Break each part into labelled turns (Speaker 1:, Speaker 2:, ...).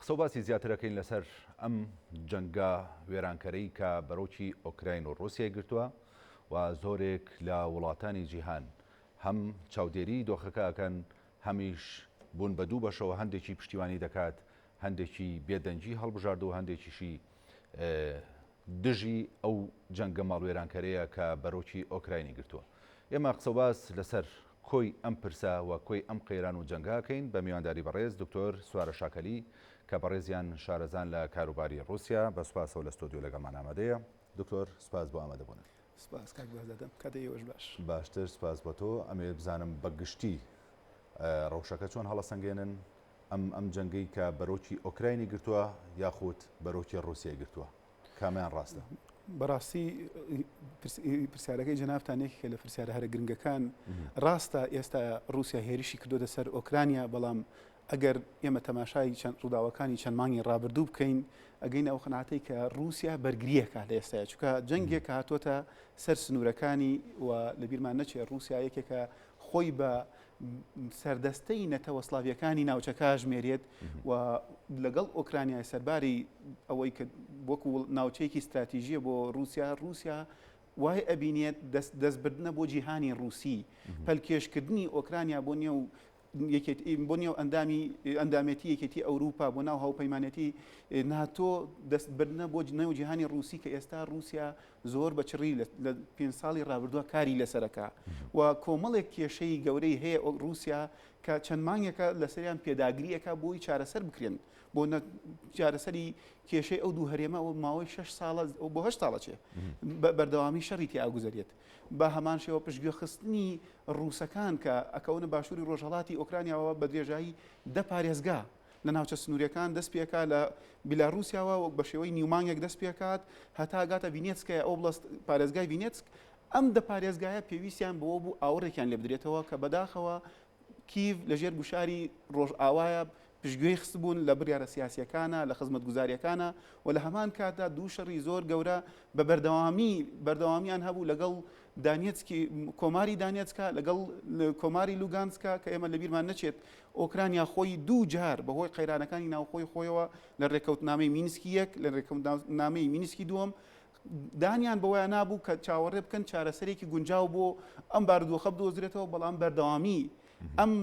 Speaker 1: قسە و باسی زیاتر ئەکەین لەسەر ئەم جەنگە وێرانکەرەی کە بەرۆکی ئۆکراین و ڕووسیای گرتووە و زۆرێک لە وڵاتانی جیهان هەم چاودێری دۆخەکە ئەکەن هەمیش بوون بە دوو بەشەوە هەندێکی پشتیوانی دەکات هەندێکی بێدەنگی هەڵبژارد و هەندێکیشی دژی ئەو جەنگە ماڵوێرانکەرەیە کە بەرۆکی ئۆکراینی گرتووە. ئێمە قسەوباس لەسەر کۆی ئەم پرسە و کۆی ئەم قەیران و جەنگە ئەکەین بە میوانداری بەڕێز دکتۆر سوارە شاکەلی کە بەڕێزیان شارەزان لە کاروباری ڕووسیا، بە سوپاسەوە لە ستۆدیۆ لەگەڵمان ئامادەیە. دکتۆر سوپاس بۆ ئامادەبوونت.
Speaker 2: سوپاس کاک بەهزادم، کاتی ئێوەش باش.
Speaker 1: باشتر سوپاس بۆ تۆ. ئەمەوێت بزانم بە گشتی ڕەوشەکە چۆن هەڵەسەنگێنن؟ ئەم ئەم جەنگەی کە بەرۆکی ئۆکراینی گرتووە یاخود بەرۆکی ڕووسیای گرتووە کامیان ڕاستە؟
Speaker 2: بەڕاستی پرسیارەکەی جەنابتان یەکێکە لە پرسیارە هەرە گرنگەکان. ڕاستە ئێستا ڕووسیا هێرشی کردۆتە سەر ئۆکرانیا، بەڵام ئەگەر ئێمە تەماشای چەند ڕووداوەکانی چەند مانگی ڕابردوو بکەین ئەگەینە ئەو قەناعەتەی کە ڕووسیا بەرگرییەکە لە ئێستایا، چونکە جەنگێک کە هاتۆتە سەر سنوورەکانی و لەبیرمان نەچێت ڕووسیا یەکێکە خۆی بە سەردەستەی نەتەوە سلاڤیەکانی ناوچەکە ئەژمێرێت و لەگەڵ ئۆکرانیای سەرباری ئەوەی کە وەکو ناوچەیەکی ستراتیژیە بۆ رووسیا رووسیا وای ئەبینێت دەستبردنە بۆ جیهانی رووسی پەلکێشکردنی ئۆکرانیا بۆ نێو بۆ نێو ئەندامی ئەندامێتی یەکێتی ئەوروپا بۆ ناو هاوپەیمانێتی ناتۆ دەستبردنە بۆ نێو جیهانی رووسی کە ئێستا رووسیا زۆر بە چڕی لە پێنج ساڵی ڕابردووە کاری لەسەرەکە و کۆمەڵێک کێشەی گەورەی هەیە ڕووسیا کە چەند مانگێکە لەسەریان پێداگریەکە بۆی چارەسەر بکرێن بۆ چارەسەری کێشەی ئەو دوو هەرێمە و ماوەی شش ساڵە بۆ هەشت ساڵە چێ بەردەوامی شەڕی تیاگوزەرێت بە هەمان شێوە پشتگوێ خستنی ڕووسەکان کە ئەکەونە باشووری ڕۆژهەڵاتی ئۆکرانیاوە بە درێژایی دە پارێزگا لە ناوچە سنووریەکان دەست پێکا لە بیلاروسیاوە وەک بە شێوەی نیو مانگێک دەست پێکات هەتا گاتە ڤینێتسکای ئۆبڵست پارێزگای ڤینێتسک ئەم دە پارێزگایە پێویستیان بەوە بوو ئاوڕێکیان لێ بدرێتەوە کە بەداخەوە کیڤ لەژێر گوشاری ڕۆژئاوایە پشتگوێی خستبوون لە بڕیارە سیاسیەکانە لە خزمەتگوزاریەکانە و لە هەمان کاتدا دوو شەڕی زۆر گەورە بە بەردەوامی بەردەوامیان هەبوو لەگەڵ دانێتسکی کۆماری دانێتسکا لەگەڵ کۆماری لوگانسکا کە ئێمە لەبیرمان نەچێت ئۆکرانیا خۆی دوو جار بەهۆی قەیرانەکانی ناوخۆی خۆیەوە لە رێککەوتنامەی مینسکی یەک، لە رێککەوتنامەی مینسکی دووەم دانیان بەوەیا نابوو کە چاوەڕێ بکەن چارەسەرێکی گونجاو بۆ ئەم بارودۆخە بدۆزرێتەوە، بەڵام بەردەوامی ئەم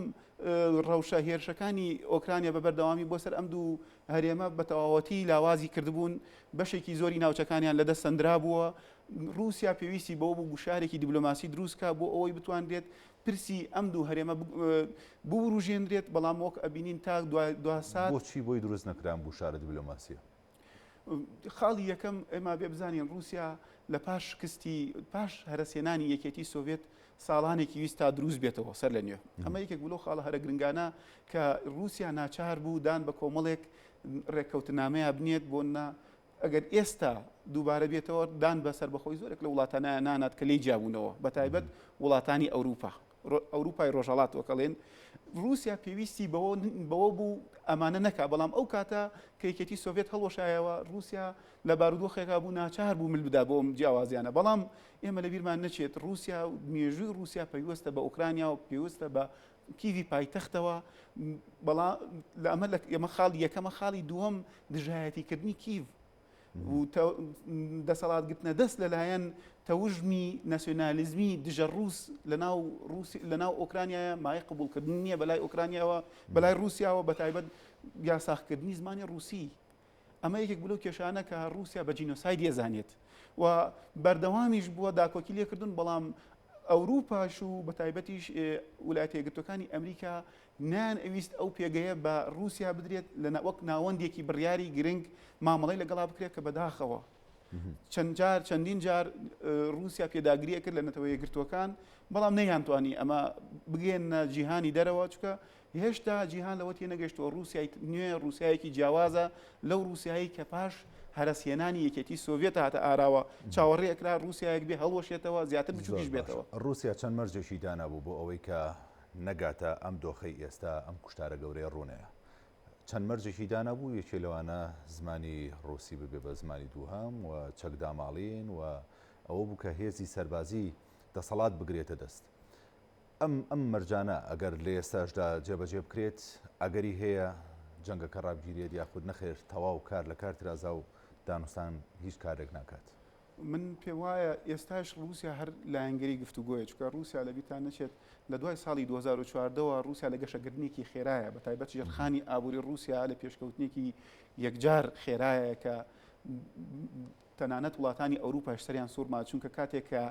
Speaker 2: رەوشە هێرشەکانی ئۆکرانیا بە بەردەوامی بۆ سەر ئەم دوو هەرێمە بە تەواوەتی لاوازی کردبوون، بەشێکی زۆری ناوچەکانیان لەدەست سەندرابووە. رووسیا پێویستی بەوە بوو گوشارێکی دیبلۆماسی دروست کا بۆ ئەوەی بتوانرێت پرسی ئەم دوو هەرێمە بوروژێنرێت، بەڵام وەک ئەبینین تا دوا سات.
Speaker 1: بۆچی بۆی دروست نەکرا ئەم گوشارە دیبلۆماسییە؟
Speaker 2: خاڵی یەکەم، ئێمە بێ بزانین ڕووسیا لە پاش شکستی، پاش هەرەسهێنانی یەکێتی سۆڤێت ساڵانێکی ویست تا دروست بێتەوە سەر لە نوێ. ئەمە یەکێک بوو لەو خاڵە هەرە گرنگانە کە ڕووسیا ناچار بوو دان بە کۆمەڵێک ڕێککەوتنامەیا بنێت بۆ ئەگەر ئێستا دووبارە بێتەوە دان بە سەربەخۆی زۆرێک لە وڵاتانە نانات کە لێی جیابوونەوە بە تایبەت وڵاتانی ئەوروپا ئەوروپای ڕۆژهەڵات وەکەڵێن رووسیا پێویستی بەوە بوو ئەمانە نەکا بەڵام ئەو کاتە کە یەکێتی سۆڤێت هەڵوەشایەوە رووسیا لە بارودۆخێکا بوو ناچار بوو مل بدا بۆ ئەم جیاوازیانە بەڵام ئێمە لەبیرمان نەچێت رووسیا و مێژووی رووسیا پەیوەستە بە ئۆکرانیا و پێویستە بە کیڤی پایتەختەوە بەڵام لە ئەمە لە ئێمە خاڵی یەکەمە خاڵی دووەم دژایەتیکردنی کیڤ و دەسەڵات گرتنە دەست لەلایەن تەوژمی ناسیۆنالیزمی دژە ڕووس لەناو ڕووسی لەناو ئۆکرانیایە مایە قبوڵکردن نییە بەلای ئۆکرانیاوە بەلای ڕووسیاوە بەتایبەت یاساخکردنی زمانی ڕووسی ئەمە یەکێک بوو لەو کێشانە کە ڕووسیا بە جینۆساید ئەزانێت و بەردەوامیش بووە داکۆکی لێکردن بەڵام ئەوروپاش و بە تایبەتیش ولایەتە یەکگرتووەکانی ئەمریکا نەیان ئەویست ئەو پێگەیە بە ڕووسیا بدرێت لە وەک ناوەندێکی بڕیاری گرنگ مامەڵەی لەگەڵا بکرێت کە بەداخەوە چەند جار چەندین جار ڕووسیا پێداگری ئەکرد لە نەتەوە یەکگرتووەکان بەڵام نەیانتوانی ئەمە بگەیەننە جیهانی دەرەوە چونکە هێشتا جیهان لەوە تێنەگەشتووە ڕووسیای نوێ ڕووسیایەکی جیاوازە لەو ڕووسیایەی کە پاش هەرەسهێنانی یەکێتی سۆڤیەت هاتە ئاراوە، چاوەڕێ ئەکرا ڕووسیایەک بێ هەڵوەشێتەوە زیاتر
Speaker 1: زۆر
Speaker 2: بچووکیش
Speaker 1: باشە
Speaker 2: بێتەوە.
Speaker 1: ڕووسیا چەند مەرجێکی دانابوو بۆ ئەوەی کە نەگاتە ئەم دۆخەی ئێستا ئەم کوشتارە گەورەیە ڕوونەیا. چەند مەرجێکی دانابوو یەکێ لەوانە زمانی ڕووسی ببێ بە زمانی دووهەم و چەک داماڵین و ئەوە بوو کە هێزی سەربازی دەسەڵات بگرێتە دەست. ئەم ئەم مەرجانە ئەگەر لە ئێستاشدا جێبەجێ بکرێت ئەگەری هەیە جەنگەکە ڕابگیرێت یاخود نەخێر تەواو کار لە کار ترازا و دانوستان هیچ کارێک ناکات؟
Speaker 2: من پێم وایە ئێستاش ڕووسیا هەر لایەنگری گفتوگۆیە، چونکە ڕووسیا لەبیرتان نەچێت لە دوای ساڵی 2014 وە ڕووسیا لە گەشەکردنێکی خێرایە، بە تایبەت ژێرخانی ئابووری ڕووسیا لە پێشکەوتنێکی یەکجار خێرایە کە تەنانەت وڵاتانی ئەوروپاش سەریان سوڕما، چونکە کاتێک کە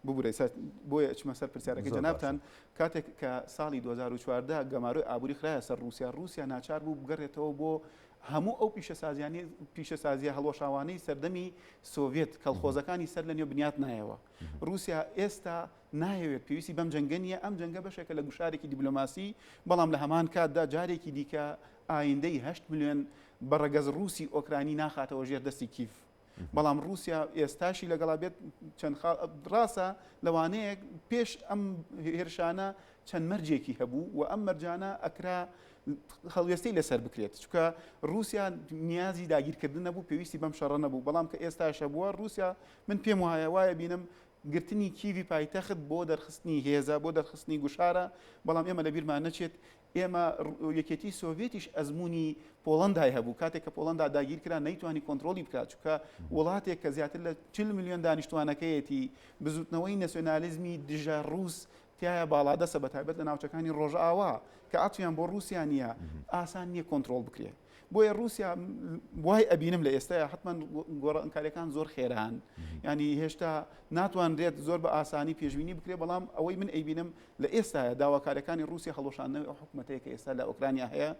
Speaker 2: ببورە ئێستا بۆیە ئەچمە سەر پرسیارەکەی جەنابتان، کاتێک کە ساڵی 2014 گەمارۆی ئابووری خرایە سەر ڕووسیا، ڕووسیا ناچار بوو بگەڕێتەوە بۆ هەموو ئەو پیشەسازیانەی پیشەسازیە هەڵوەشاوانەی سەردەمی سۆڤێت کەڵخۆزەکانی سەر لە نوێ بنیات نایەوە. ڕووسیا ئێستا نایەوێت پێویستی بەم جەنگە نییە، ئەم جەنگە بەشێکە لە گوشارێکی دیبلۆماسی، بەڵام لە هەمان کاتدا جارێکی دیکە ئایندەی هەشت ملیۆن بە ڕەگەز ڕووسی ئۆکرانی ناخاتەوە ژێر دەستی کیڤ. بەڵام ڕووسیا ئێستاشی لەگەڵا بێت چەند ڕاستە لەوانەیە پێش ئەم هێرشانە چەند مەرجێکی هەبوو و ئەم مەرجانە ئەکرا هەڵوێستەی لەسەر بکرێت چونکە ڕووسیا نیازی داگیرکردن نەبوو پێویستی بەم شەڕە نەبوو بەڵام کە ئێستاش هەبووە ڕووسیا من پێم وایە وایە بینم گرتنی کیڤی پایتەخت بۆ دەرخستنی هێزە بۆ دەرخستنی گوشارە بەڵام ئێمە لەبیرمان نەچێت ئێمە یەکێتی سۆڤێتیش ئەزموونی پۆڵەندای هەبوو کاتێک کە پۆڵەندا داگیرکرا نەیتوانی کۆنترۆڵی بکات چونکە وڵاتێک کە زیاتر لە 40 ملیۆن دانیشتوانەکەیەتی بزوتنەوەی ناسیۆنالیزمی دژە ڕووس تیایا باڵادەسە بە تایبەت لە ناوچەکانی ڕۆژئاوا کە عەتفیان بۆ ڕووسیا نییە ئاسان نییە کۆنترۆڵ بکرێت بۆیە ڕووسیا وای ئەبینم لە ئێستایا حتمما گۆڕانکاریەکان زۆر خێران ینی هێشتا ناتوانرێت زۆر بە ئاسانی پێشبینی بکرێت بەڵام ئەوەی من ئەیبینم لە ئێستایا داواکاریەکانی ڕووسیا هەڵوەشاندنەوەی ئەو حکومەتەیە کە ئێستا لە ئۆکرانیا هەیە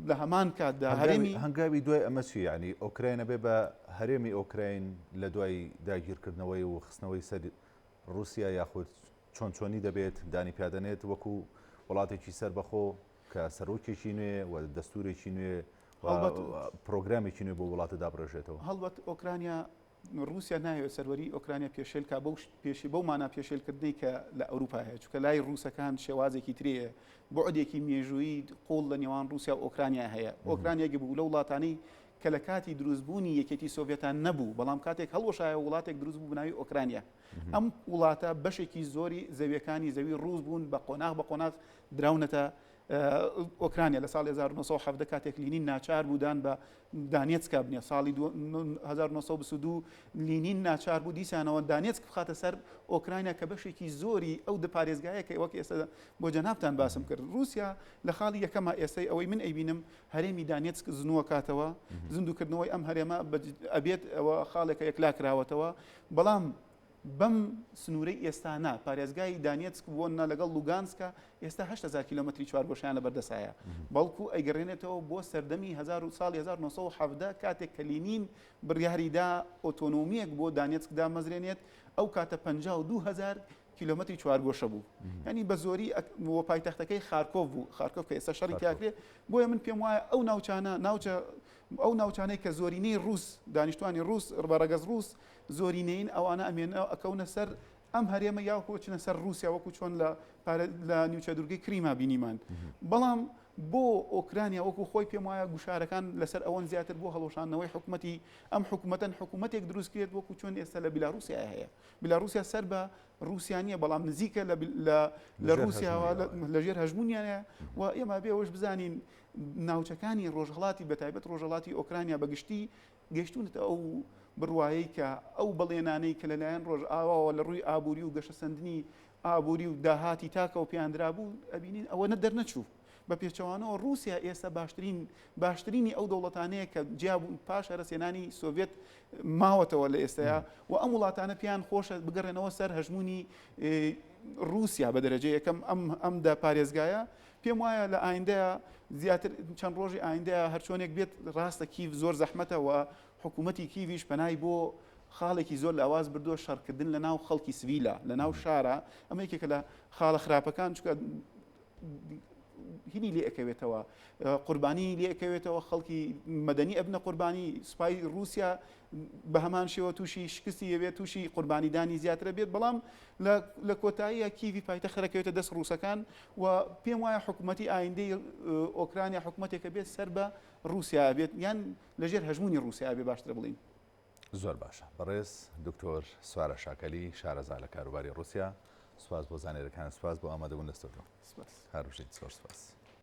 Speaker 2: لە هەمان کاتدا هەرێمی
Speaker 1: هەنگاوی دوای ئەمە چی یعنی ئۆکراین ئەبێ بە هەرێمی ئۆکراین لە دوای داگیرکردنەوەی و خستنەوەی سەر ڕووسیا یاخود چۆن چۆنی دەبێت دانی پیادەنێت وەکو وڵاتێکی سەربەخۆ کە سەرۆکێکی نوێ و دەستورێکی نوێ و پرۆگرامێکی نوێ بۆ وڵاتە دابڕێژێتەوە.
Speaker 2: هەڵبەت ئۆکرانیا ڕووسیا نایەوێت سەروەریی ئۆکرانیا پێشێل کا بەو پێشی بەو مانا پێشێلکردنەی کە لە ئەوروپا هەیە چونکە لای ڕووسەکان شێوازێکی تری هەیە بوعدێکی مێژوویی قوڵ لە نێوان ڕووسیا و ئۆکرانیا هەیە ئۆکرانیا یەکێک بوو لەو وڵاتانەی کە لە کاتی دروستبوونی یەکێتی سۆڤێتان نەبوو بەڵام کاتێک هەڵوەشایەوە وڵاتێک دروست بوو بەناوی ئۆکرانیا ئەم وڵاتە بەشێکی زۆری زەویەکانی زەوی ڕووس بوون بە قۆناغ بە قۆناغ دراونەتە ئۆکرانیا لە ساڵی 1970 کاتێک لینین ناچار بوو دان بە دانێتسکا بنێ ساڵی 1922 لینین ناچار بوو دیسانەوە دانێتسک بخاتە سەر ئۆکرانیا کە بەشێکی زۆری ئەو دە پارێزگایە کە وەک ئێستا بۆ جەنابتان باسم کرد رووسیا لە خاڵی یەکەمە ئێستای ئەوەی من ئەیبینم هەرێمی دانێتسک زنووەکاتەوە زیندووکردنەوەی ئەم هەرێمە ئەبێت ئەوە خاڵێکە یەکلا کراوەتەوە بەڵام بەم سنوورەی ئێستا نا، پارێزگای دانێتسک بۆ نا لەگەڵ لوگانسکا ئێستا 8000 کیلۆمەتری چوارگۆشەیان لەبەردەستایە، بەڵکو ئەیگەڕێنێتەوە بۆ سەردەمی هەزار و ساڵی 1917 کاتێک کە لینین بڕیاری دا ئۆتۆنۆمییەک بۆ دانێتسک دامەزرێنێت، ئەو کاتە 52 هەزار کیلۆمەتری چوارگۆشە بوو. یانی بە زۆری و پایتەختەکەی خارکۆڤ بوو، خارکۆڤ کە ئێستا شەڕی تیا کرێ، بۆیە من پێم وایە ئەو ناوچانە ناوچە ئەو ناوچانەی کە زۆرینەی ڕووس دانیشتوانی ڕووس بە ڕەگەز ڕووس زۆرینەین ئەوانە ئەمێنەوە ئەکەونە سەر ئەم هەرێمە یاخۆ چنە سەر ڕووسیا وەکو چۆن لە لە نیوچە دوورگەی کریما بینیمان بەڵام بۆ ئۆکرانیا وەکو خۆی پێم وایە گوشارەکان لەسەر ئەوەن زیاتر بۆ هەڵوەشاندنەوەی حکوومەتی ئەم حکوومەتەن حکوومەتێک دروست کرێت وەکو چۆن ئێستا لە بیلاروسیا هەیە بیلاروسیا سەر بە رووسیا نییە بەڵام نزیکە لە رووسیاوە لەژێر هەژمونیانە و ئێمە بێ ئەوەش بزانین ناوچەکانی ڕۆژهەڵاتی بەتایبەت ڕۆژهەڵاتی ئۆکرانیا بەگشتی گەیشتوونەتە ئەو بڕوایەی کە ئەو بەڵێنانەی کە لەلایەن ڕۆژئاواوە لە ڕووی ئابووری و گەشەسەندنی ئابووری و داهاتی تاکەوە پێیان درابوو، ئەبینین ئەوە نە دەرنەچوو. بە پێچەوانەوە ڕووسیا ئێستا باشترین باشترینی ئەو دەوڵەتانەیە کە جیا بوون پاش هەرەسهێنانی سۆڤێت ماوەتەوە لە ئێستایا و ئەم وڵاتانە پێیان خۆشە بگەڕێنەوە سەر هەژموونی ڕووسیا بە دەرەجە یەکەم ئەم ئەم دە پارێزگایە پێم وایە لە ئایندەیا زیاتر چەند ڕۆژی ئایندەیا هەرچۆنێک بێت ڕاستە کیڤ زۆر زەحمەتە و حکوومەتی کیڤیش پەنای بۆ خاڵێکی زۆر لاواز بردووە شەڕکردن لە ناو خەڵکی سڤیلە لە ناو شارە ئەمە یەکێکە لە خاڵە خراپەکان چونکە هینی لێ ئەکەوێتەوە قوربانی لێ ئەکەوێتەوە خەڵکی مەدەنی ئەبنە قوربانی سوپای رووسیا بە هەمان شێوە تووشی شکستی ئەبێت تووشی قوربانیدانی زیاترە بێت بەڵام لە کۆتاییە کیڤی پایتەخت دەکەوێتە دەست ڕووسەکان و پێم وایە حکوومەتی ئایندەی ئۆکرانیا حکوومەتێکە بێت سەر بە ڕووسیا بێت یان لەژێر هەژمونی ڕووسیا بێ باشترە بڵین.
Speaker 1: زۆر باشە بەڕێز دکتۆر سوارە شاکەلی شارەزا لە کاروباری ڕووسیا سوپاس بۆ زانیاریەکانت سوپاس بۆ ئامادەبوون لە ستۆدیۆ.
Speaker 2: سپاس.
Speaker 1: هەر بژیت زۆر سوپاس.